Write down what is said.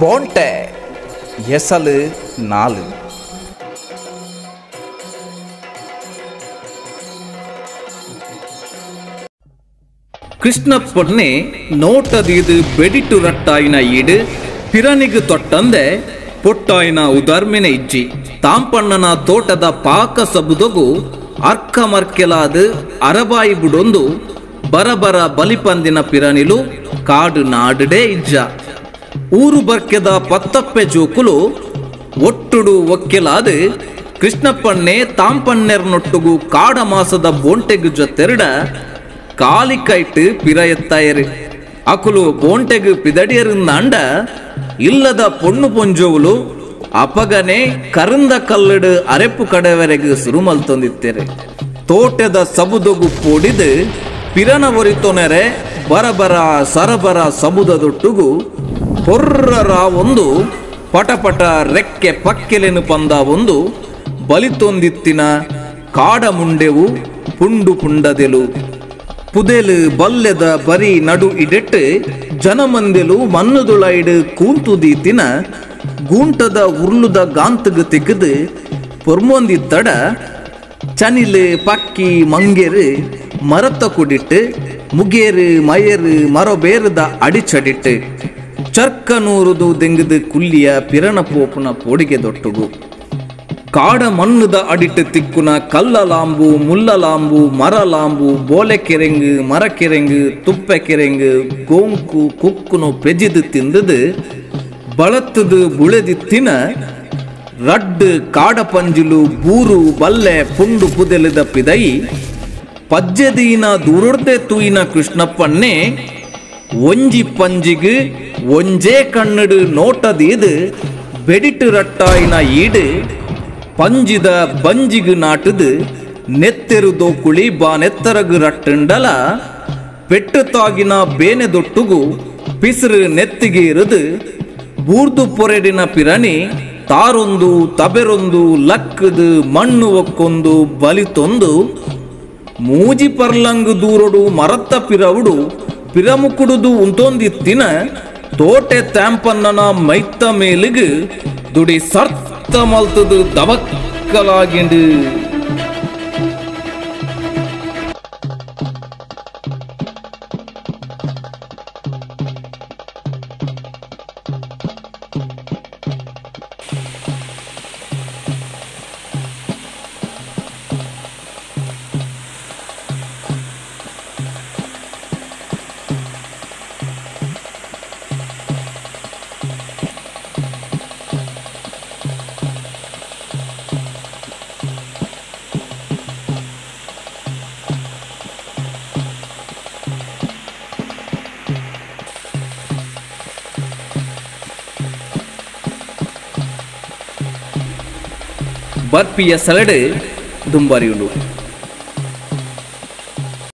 ಬೋಂಟೆ ಎಸಲು 4. ಕೃಷ್ಣಪ್ಪನ್ನೇ ನೋಟದೀದು ಬೆಡಿಟು ರಟ್ಟಾಯಿನ ಈಡು ಪಿರನಿಗು ತೊಟ್ಟಂದೆ ಪೊಟ್ಟಾಯಿನ ಉದಾರ್ಮೆನೆ ಇಜ್ಜಿ ತಾಂಪಣ್ಣನ ತೋಟದ ಪಾಕ ಸಬುದೊಗು ಅರ್ಕ ಮರ್ಕೆಲಾದ ಅರಬಾಯಿ ಬುಡೊಂದು ಬರಬರ ಬಲಿಪಂದಿನ ಪಿರನಿಲು ಕಾಡು ನಾಡುಡೇ ಇಜ್ಜ. ಊರು ಬರ್ಕೆದ ಪತ್ತಪ್ಪೆ ಜೋಕುಲು ಒಟ್ಟುಡು ಒಕ್ಕೆಲಾದ ಕೃಷ್ಣಪ್ಪಣ್ಣೆ ತಾಂಪಣ್ಣೆರ್ನೊಟ್ಟುಗು ಕಾಡ ಮಾಸದ ಬೋಂಟೆಗು ಜೊತೆರಡ ಕಾಲಿಕೈಟ್ ಪಿರಯತ್ತಾಯರು. ಅಕುಲು ಬೋಂಟೆಗು ಪಿದಡಿಯರಿಂದಾಂಡ ಇಲ್ಲದ ಪೊಣ್ಣು ಪೊಂಜೋವುಲು ಅಪಗನೆ ಕರಂದ ಕಲ್ಲಡು ಅರೆಪ್ಪು ಕಡೆವರೆಗೂ ಸುರುಮಲ್ತೊಂದಿತ್ತೇರೆ. ತೋಟದ ಸಬುದೊಗು ಪೋಡಿದು ಪಿರನ ಒರಿತೊನೆರೆ ಬರಬರ ಸರಬರ ಸಬುದದೊಟ್ಟುಗು ಪೊರ್ರರ ಒಂದು ಪಟಪಟ ರೆಕ್ಕೆ ಪಕ್ಕೆಲೆನು ಪಂದ ಒಂದು ಬಲಿತೊಂದಿತ್ತಿನ ಕಾಡ ಮುಂಡೆವು ಪುಂಡು ಪುಂಡದೆಲು ಪುದೆಲು ಬಲ್ಲೆದ ಬರಿ ನಡು ಇಡೆಟ್ಟು ಜನಮಂದೆಲು ಮನ್ನುದುಳೈಡು ಕೂಂತುದೀತಿನ ಗೂಂಟದ ಉರ್ಲುದ ಗಾಂತಗು ತಿಕ್ಕದು ಪೊರ್ಮೊಂದಿತ್ತಡ ಚನಿಲು ಪಕ್ಕಿ ಮಂಗೇರು ಮರತ್ತ ಕುಡಿಟ್ಟು ಮುಗೇರು ಮಯರು ಮರಬೇರದ ಅಡಿಚಡಿಟ್ಟು ಚರ್ಕನೂರುದು ದೆಂಗದು ಕುಲ್ಲಿಯ ಪಿರಣ ಪೋಪುನ ಪೋಡಿಗೆ ದೊಟ್ಟುಗು ಕಾಡ ಮಣ್ಣುದ ಅಡಿಟ್ಟು ತಿಕ್ಕುನ ಕಲ್ಲಲಾಂಬು ಮುಲ್ಲಲಾಂಬು ಮರಲಾಂಬು ಬೋಲೆ ಕೆರೆಂಗು ಮರಕೆರೆಂಗು ತುಪ್ಪೆ ಕೆರೆಂಗು ಗೋಂಕು ಕುಕ್ಕುನು ಪೆಜಿದು ತಿಂದದು ಬಳತ್ತದು ಬುಳೆದಿತ್ತಿನ ರಡ್ಡು ಕಾಡ ಪಂಜಿಲು ಬೂರು ಬಲ್ಲೆ ಪುಂಡು ಪುದೆಲಿದ ಪಿದೈ ಪಜ್ಜೆದೀನ ದೂರೊಡ್ದೆ ತೂಯಿನ ಕೃಷ್ಣಪ್ಪನ್ನೇ ಒಂಜಿ ಪಂಜಿಗು ಒಂಜೇ ಕಣ್ಣಡು ನೋಟದೀದು ಬೆಡಿಟು ರಟ್ಟಾಯಿನ ಈಡು ಪಂಜಿದ ಬಂಜಿಗು ನಾಟುದು ನೆತ್ತೆರು ದೋಕುಳಿ ಬಾನೆತ್ತರಗು ರಟ್ಟುಂಡಲ ಪೆಟ್ಟು ತಾಗಿನ ಬೇನೆ ದೊಟ್ಟುಗು ಪಿಸುರು ನೆತ್ತಿಗೆ ಇರುದು ಬೂರ್ದು ಪೊರೆಡಿನ ಪಿರಣಿ ತಾರೊಂದು ತಬೆರೊಂದು ಲಕ್ಕದು ಮಣ್ಣು ಒಕ್ಕೊಂದು ಬಲಿತೊಂದು ಮೂಜಿ ಪರ್ಲಂಗು ದೂರೊಡು ಮರತ್ತ ಪಿರವುಡು ಪಿರಮುಕುಡುದು ಉಂತೊಂದಿತ್ತಿನ ತೋಟೆ ತ್ಯಾಂಪನ್ನನ ಮೈತ್ತ ಮೇಲಿಗು ದುಡಿ ಸರ್ತ ಮಲ್ತದು ದಬಕ್ಕಲಾಗಿಂಡು. ಬರ್ಪಿಯ ಸಲಡು ದುಂಬರಿಯುಂಡು.